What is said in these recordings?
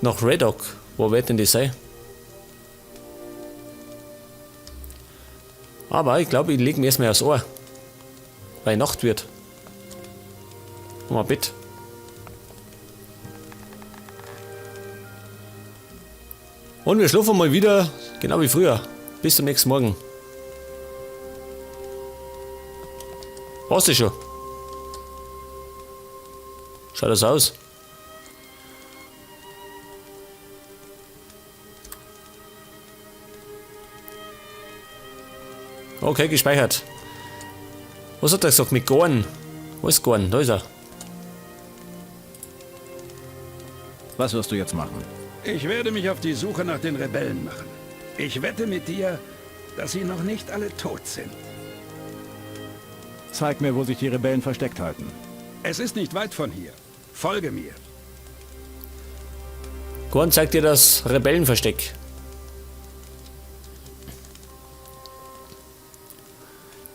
Nach Reddock. Wo wird denn das sein? Aber ich glaube, ich lege mir erstmal aufs Ohr. Weil Nacht wird. Mal Bett. Und wir schlafen mal wieder, genau wie früher. Bis zum nächsten Morgen. War's das schon? Schaut das aus? Okay, gespeichert. Was hat er gesagt mit Gorn? Wo ist Gorn? Da ist er. Was wirst du jetzt machen? Ich werde mich auf die Suche nach den Rebellen machen. Ich wette mit dir, dass sie noch nicht alle tot sind. Zeig mir, wo sich die Rebellen versteckt halten. Es ist nicht weit von hier. Folge mir. Gorn zeigt dir das Rebellenversteck.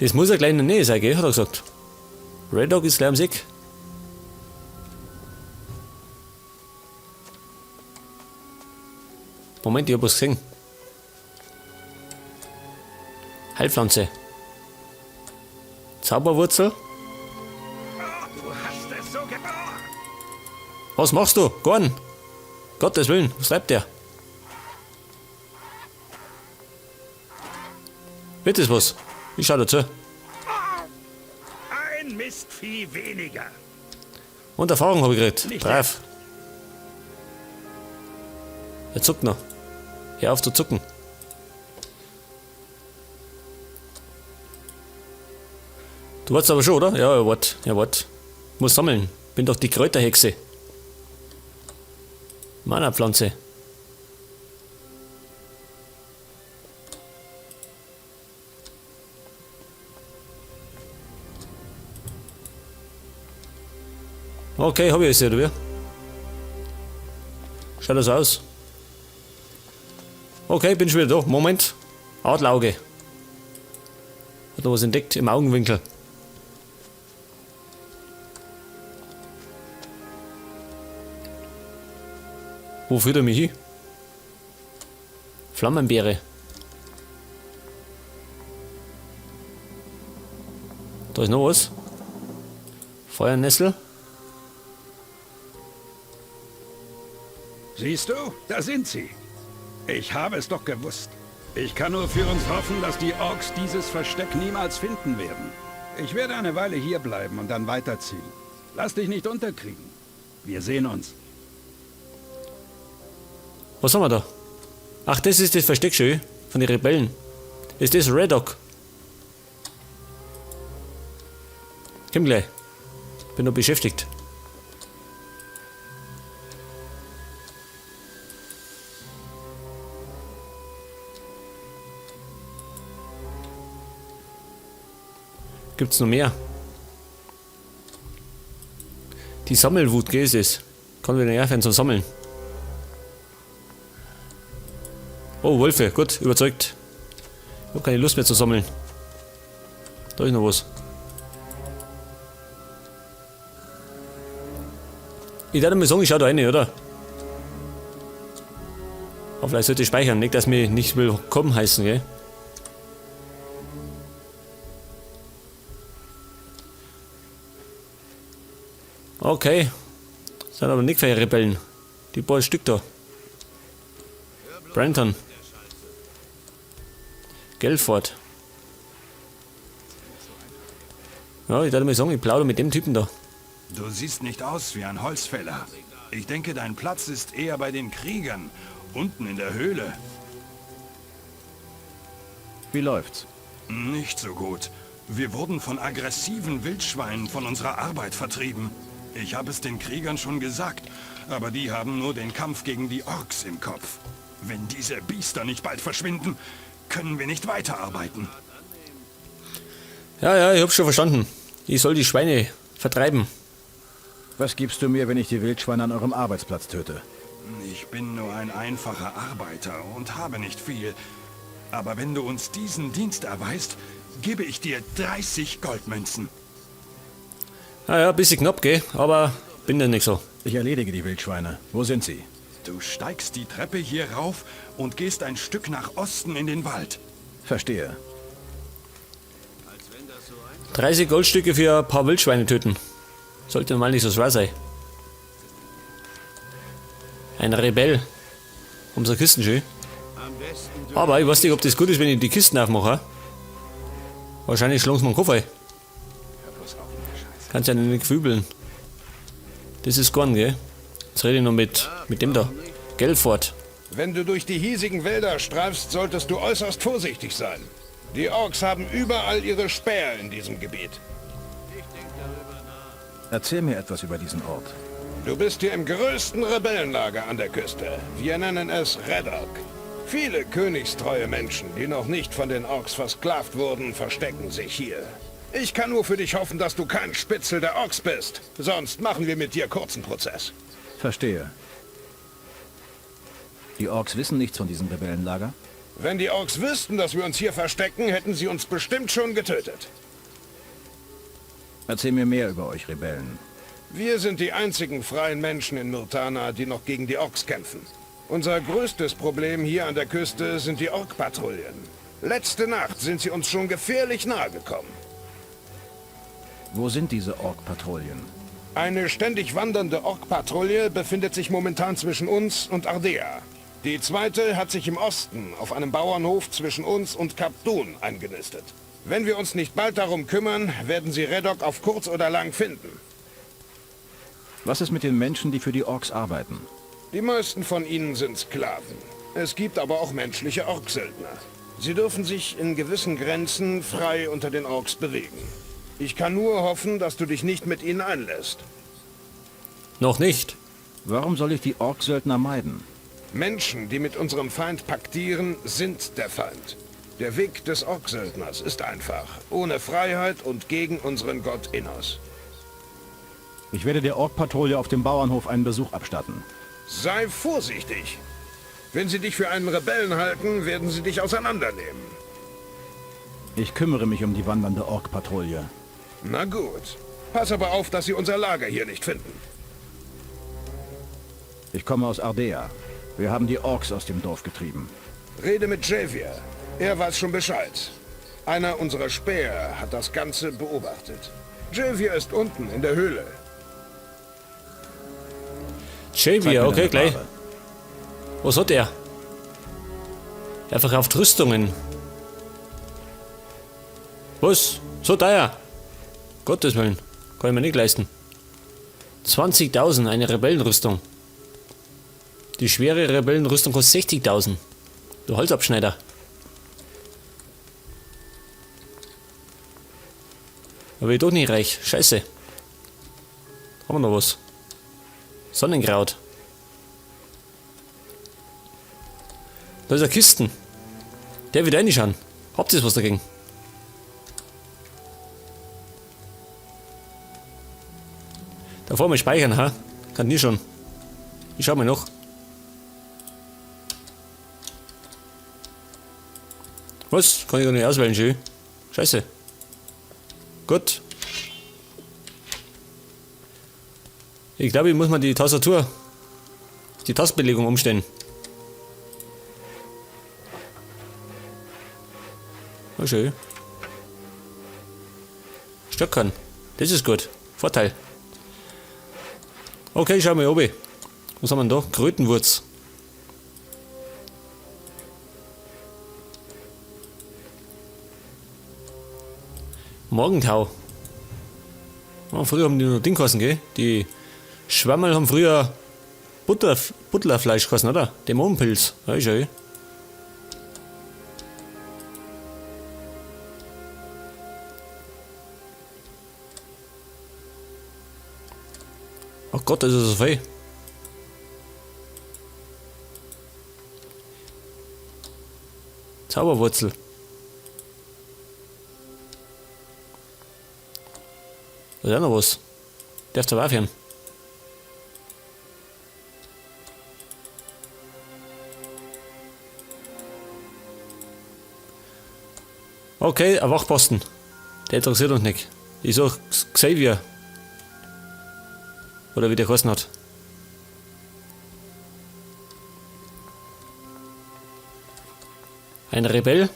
Das muss ja gleich in der Nähe sein, gell? Hat er gesagt. Red Dog ist gleich am Eck. Moment, ich hab was gesehen. Heilpflanze. Zauberwurzel. Du hast es so gemacht. Was machst du? Gorn! Gottes Willen, was treibt der? Wird das was? Ich schau dazu. Ein Mistvieh weniger. Und Erfahrung habe ich gekriegt. Nicht Brav. Er zuckt noch. Hör auf zu zucken. Du wartest aber schon, oder? Ja, ja, wart. Ja, wart. Muss sammeln. Bin doch die Kräuterhexe. Mana-Pflanze. Okay, hab ich es ja, oder wie? Schaut das aus? Okay, bin schon wieder da. Moment. Adlerauge. Hat noch was entdeckt im Augenwinkel. Wo führt er mich hin? Flammenbeere. Da ist noch was. Feuernessel. Siehst du? Da sind sie. Ich habe es doch gewusst. Ich kann nur für uns hoffen, dass die Orks dieses Versteck niemals finden werden. Ich werde eine Weile hier bleiben und dann weiterziehen. Lass dich nicht unterkriegen. Wir sehen uns. Was haben wir da? Ach, das ist das Versteck schön von den Rebellen. Ist das Reddock? Komm gleich. Bin noch beschäftigt. Gibt's noch mehr? Die Sammelwut, gell, ist es. Kann wieder nicht aufhören zum Sammeln. Oh, Wölfe, gut, überzeugt. Ich hab keine Lust mehr zu sammeln. Da ist noch was. Ich darf mal sagen, ich schau da rein, oder? Aber vielleicht sollte ich speichern, nicht, dass mich nicht willkommen heißen, gell? Okay. Das sind aber nicht viele Rebellen. Die paar Stück da. Brenton. Gelford. Ja, ich darf mal sagen, ich plaudere mit dem Typen da. Du siehst nicht aus wie ein Holzfäller. Ich denke, dein Platz ist eher bei den Kriegern, unten in der Höhle. Wie läuft's? Nicht so gut. Wir wurden von aggressiven Wildschweinen von unserer Arbeit vertrieben. Ich habe es den Kriegern schon gesagt, aber die haben nur den Kampf gegen die Orks im Kopf. Wenn diese Biester nicht bald verschwinden, können wir nicht weiterarbeiten. Ja, ja, ich hab's schon verstanden. Ich soll die Schweine vertreiben. Was gibst du mir, wenn ich die Wildschweine an eurem Arbeitsplatz töte? Ich bin nur ein einfacher Arbeiter und habe nicht viel. Aber wenn du uns diesen Dienst erweist, gebe ich dir 30 Goldmünzen. Ja, ja, bisschen knapp, gell? Aber bin ja nicht so. Ich erledige die Wildschweine. Wo sind sie? Du steigst die Treppe hier rauf und gehst ein Stück nach Osten in den Wald. Verstehe. 30 Goldstücke für ein paar Wildschweine töten. Sollte mal nicht so schwer sein. Ein Rebell. Unsere Kisten schön. Aber ich weiß nicht, ob das gut ist, wenn ich die Kisten aufmache. Wahrscheinlich schlagen sie mir den Kopf ein. Kannst ja nicht fübeln. Das ist gone, gell? Jetzt rede ich noch mit dem da. Gelford. Wenn du durch die hiesigen Wälder streifst, solltest du äußerst vorsichtig sein. Die Orks haben überall ihre Späher in diesem Gebiet. Erzähl mir etwas über diesen Ort. Du bist hier im größten Rebellenlager an der Küste. Wir nennen es Reddock. Viele königstreue Menschen, die noch nicht von den Orks versklavt wurden, verstecken sich hier. Ich kann nur für dich hoffen, dass du kein Spitzel der Orks bist. Sonst machen wir mit dir kurzen Prozess. Verstehe. Die Orks wissen nichts von diesem Rebellenlager? Wenn die Orks wüssten, dass wir uns hier verstecken, hätten sie uns bestimmt schon getötet. Erzähl mir mehr über euch Rebellen. Wir sind die einzigen freien Menschen in Myrtana, die noch gegen die Orks kämpfen. Unser größtes Problem hier an der Küste sind die Ork-Patrouillen. Letzte Nacht sind sie uns schon gefährlich nahe gekommen. Wo sind diese Ork-Patrouillen? Eine ständig wandernde Ork-Patrouille befindet sich momentan zwischen uns und Ardea. Die zweite hat sich im Osten auf einem Bauernhof zwischen uns und Kap Dun eingenistet. Wenn wir uns nicht bald darum kümmern, werden sie Reddock auf kurz oder lang finden. Was ist mit den Menschen, die für die Orks arbeiten? Die meisten von ihnen sind Sklaven. Es gibt aber auch menschliche Orksöldner. Sie dürfen sich in gewissen Grenzen frei unter den Orks bewegen. Ich kann nur hoffen, dass du dich nicht mit ihnen einlässt. Noch nicht. Warum soll ich die Orksöldner meiden? Menschen, die mit unserem Feind paktieren, sind der Feind. Der Weg des Orksöldners ist einfach. Ohne Freiheit und gegen unseren Gott Innos. Ich werde der Ork-Patrouille auf dem Bauernhof einen Besuch abstatten. Sei vorsichtig. Wenn sie dich für einen Rebellen halten, werden sie dich auseinandernehmen. Ich kümmere mich um die wandernde Ork-Patrouille. Na gut. Pass aber auf, dass sie unser Lager hier nicht finden. Ich komme aus Ardea. Wir haben die Orks aus dem Dorf getrieben. Rede mit Javier. Er weiß schon Bescheid. Einer unserer Späher hat das Ganze beobachtet. Javier ist unten in der Höhle. Javier, okay, gleich. Was hat er? Er verkauft Rüstungen. Was? So teuer? Gottes Willen. Kann ich mir nicht leisten. 20.000, eine Rebellenrüstung. Die schwere Rebellenrüstung kostet 60.000. Du Holzabschneider. Aber ich doch nicht reich. Scheiße. Haben wir noch was? Sonnenkraut. Da ist eine Kisten. Der wird reinschauen. Habt ihr was dagegen? Da vorne mal speichern, ha? Kann die schon. Ich schau mal noch. Was? Kann ich gar nicht auswählen, schön. Scheiße. Gut. Ich glaube, ich muss mal die Tastatur, die Tastenbelegung umstellen. Oh, schön. Stöckern. Das ist gut. Vorteil. Okay, schauen wir oben. Was haben wir denn da? Krötenwurz. Morgentau. Oh, früher haben die nur Ding gekosten, gell? Die Schwammerl haben früher Butterfleisch gekosten, oder? Dämonenpilz. Ja, ist ja eh. Oh Gott, das ist so viel. Zauberwurzel. Da ist auch noch was. Darfst du aber aufhören. Okay, ein Wachposten. Der interessiert uns nicht. Ich sag Xavier. Oder wie der geheißen hat. Ein Rebell.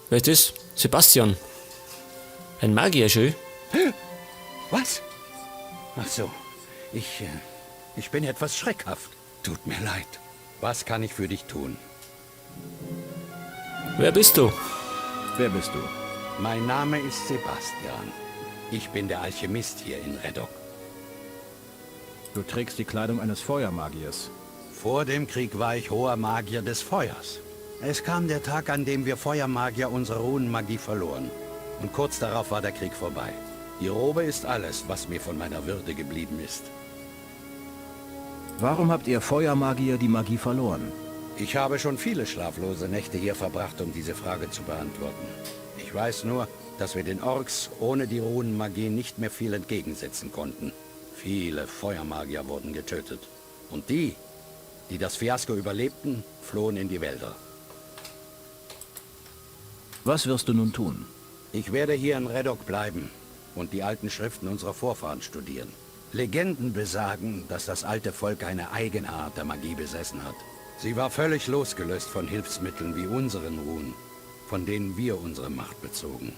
Wer ist das? Sebastian. Ein Magier, schön. Was? Ach so. Ich bin etwas schreckhaft. Tut mir leid. Was kann ich für dich tun? Wer bist du? Wer bist du? Mein Name ist Sebastian. Ich bin der Alchemist hier in Reddock. Du trägst die Kleidung eines Feuermagiers. Vor dem Krieg war ich hoher Magier des Feuers. Es kam der Tag, an dem wir Feuermagier unsere Runenmagie verloren. Und kurz darauf war der Krieg vorbei. Die Robe ist alles, was mir von meiner Würde geblieben ist. Warum habt ihr Feuermagier die Magie verloren? Ich habe schon viele schlaflose Nächte hier verbracht, um diese Frage zu beantworten. Ich weiß nur, dass wir den Orks ohne die Runenmagie nicht mehr viel entgegensetzen konnten. Viele Feuermagier wurden getötet. Und die, die das Fiasko überlebten, flohen in die Wälder. Was wirst du nun tun? Ich werde hier in Reddock bleiben und die alten Schriften unserer Vorfahren studieren. Legenden besagen, dass das alte Volk eine eigene Art der Magie besessen hat. Sie war völlig losgelöst von Hilfsmitteln wie unseren Runen, von denen wir unsere Macht bezogen.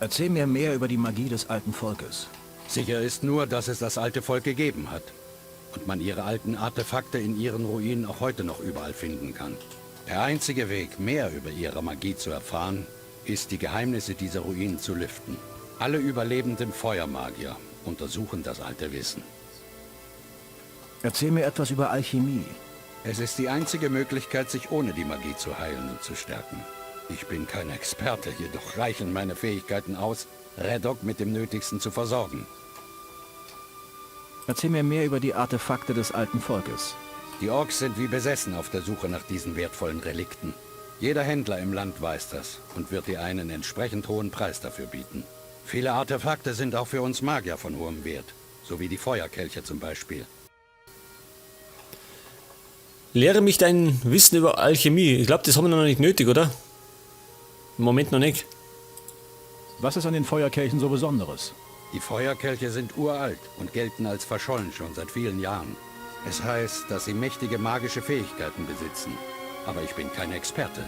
Erzähl mir mehr über die Magie des alten Volkes. Sicher ist nur, dass es das alte Volk gegeben hat und man ihre alten Artefakte in ihren Ruinen auch heute noch überall finden kann. Der einzige Weg, mehr über ihre Magie zu erfahren, ist, die Geheimnisse dieser Ruinen zu lüften. Alle überlebenden Feuermagier untersuchen das alte Wissen. Erzähl mir etwas über Alchemie. Es ist die einzige Möglichkeit, sich ohne die Magie zu heilen und zu stärken. Ich bin kein Experte, jedoch reichen meine Fähigkeiten aus, Reddock mit dem Nötigsten zu versorgen. Erzähl mir mehr über die Artefakte des alten Volkes. Die Orks sind wie besessen auf der Suche nach diesen wertvollen Relikten. Jeder Händler im Land weiß das und wird dir einen entsprechend hohen Preis dafür bieten. Viele Artefakte sind auch für uns Magier von hohem Wert, so wie die Feuerkelche zum Beispiel. Lehre mich dein Wissen über Alchemie. Ich glaube, das haben wir noch nicht nötig, oder? Im Moment noch nicht. Was ist an den Feuerkelchen so Besonderes? Die Feuerkelche sind uralt und gelten als verschollen schon seit vielen Jahren. Es heißt, dass sie mächtige magische Fähigkeiten besitzen. Aber ich bin kein Experte.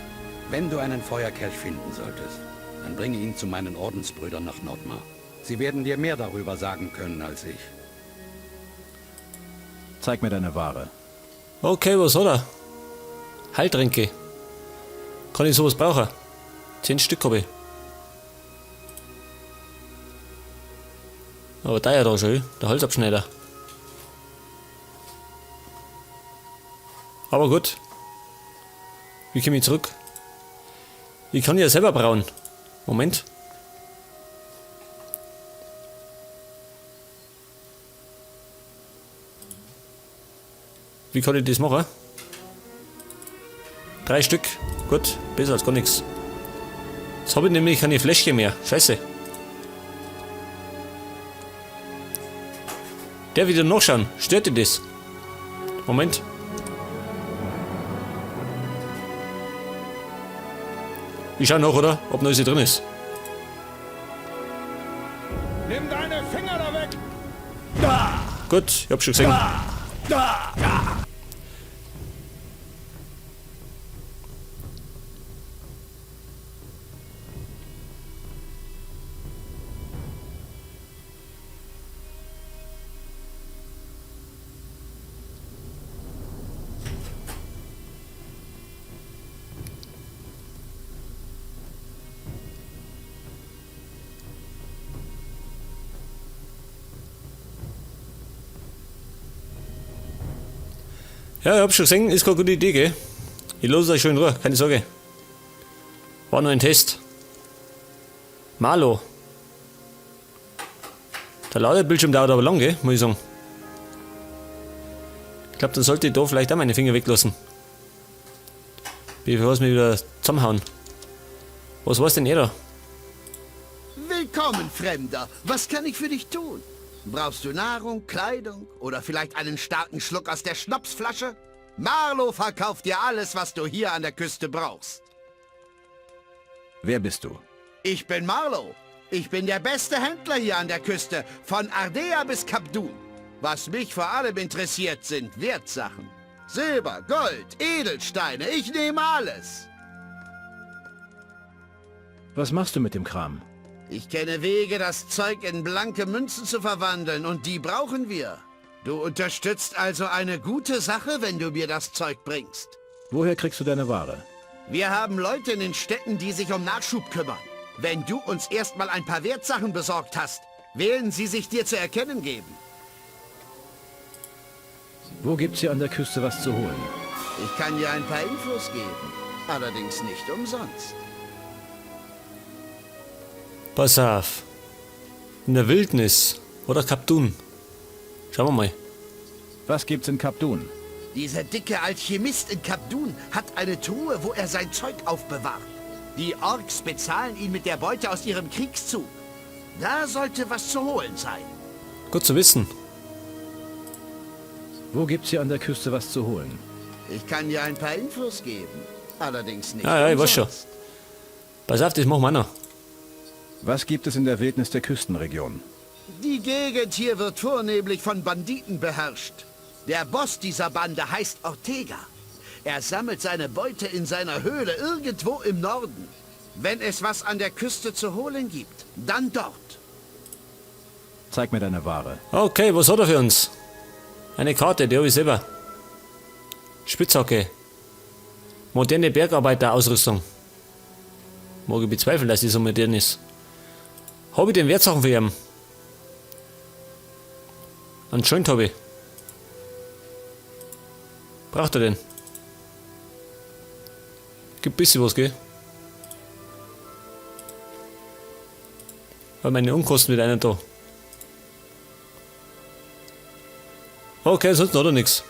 Wenn du einen Feuerkelch finden solltest, dann bringe ihn zu meinen Ordensbrüdern nach Nordmar. Sie werden dir mehr darüber sagen können als ich. Zeig mir deine Ware. Okay, was hat er? Heiltränke. Kann ich sowas brauchen? 10 Stück habe ich. Aber der ja da schon, der Holzabschneider. Aber gut. Wie komme ich zurück? Ich kann ja selber brauen. Moment. Wie kann ich das machen? 3 Stück. Gut, besser als gar nichts. Jetzt habe ich nämlich keine Fläschchen mehr. Scheiße. Der wieder nachschauen. Stört dir das? Moment. Ich schau nach, oder? Ob noch was drin ist. Nimm deine Finger da weg! Gut, ich hab schon gesehen. Ja, ich hab schon gesehen, ist keine gute Idee, gell? Ich lasse euch schon in Ruhe, keine Sorge. War nur ein Test. Marlo. Der Ladebildschirm dauert aber lang, gell? Muss ich sagen. Ich glaub, dann sollte ich da vielleicht auch meine Finger weglassen. Bevor es mir wieder zusammenhauen. Was war's denn er da? Willkommen, Fremder. Was kann ich für dich tun? Brauchst du Nahrung, Kleidung oder vielleicht einen starken Schluck aus der Schnapsflasche? Marlo verkauft dir alles, was du hier an der Küste brauchst. Wer bist du? Ich bin Marlo. Ich bin der beste Händler hier an der Küste, von Ardea bis Kap Dun. Was mich vor allem interessiert, sind Wertsachen. Silber, Gold, Edelsteine, ich nehme alles. Was machst du mit dem Kram? Ich kenne Wege, das Zeug in blanke Münzen zu verwandeln und die brauchen wir. Du unterstützt also eine gute Sache, wenn du mir das Zeug bringst. Woher kriegst du deine Ware? Wir haben Leute in den Städten, die sich um Nachschub kümmern. Wenn du uns erstmal ein paar Wertsachen besorgt hast, werden sie sich dir zu erkennen geben. Wo gibt's hier an der Küste was zu holen? Ich kann dir ein paar Infos geben, allerdings nicht umsonst. Pass auf. In der Wildnis. Oder Kaptun. Schauen wir mal. Was gibt's in Kapdun? Dieser dicke Alchemist in Kapdun hat eine Truhe, wo er sein Zeug aufbewahrt. Die Orks bezahlen ihn mit der Beute aus ihrem Kriegszug. Da sollte was zu holen sein. Gut zu wissen. Wo gibt's hier an der Küste was zu holen? Ich kann dir ein paar Infos geben, allerdings nicht Ja, ja, ich weiß schon. umsonst. Pass auf, das machen wir auch noch. Was gibt es in der Wildnis der Küstenregion? Die Gegend hier wird vornehmlich von Banditen beherrscht. Der Boss dieser Bande heißt Ortega. Er sammelt seine Beute in seiner Höhle irgendwo im Norden. Wenn es was an der Küste zu holen gibt, dann dort. Zeig mir deine Ware. Okay, was hat er für uns? Eine Karte, die habe ich selber. Spitzhacke. Moderne Bergarbeiterausrüstung. Mag ich bezweifeln, dass die so modern ist. Habe ich den Wertsachen für ihn? Anscheinend habe ich. Braucht er den? Gibt bisschen was, gell? Weil meine Unkosten mit einer da. Okay, sonst hat er nichts.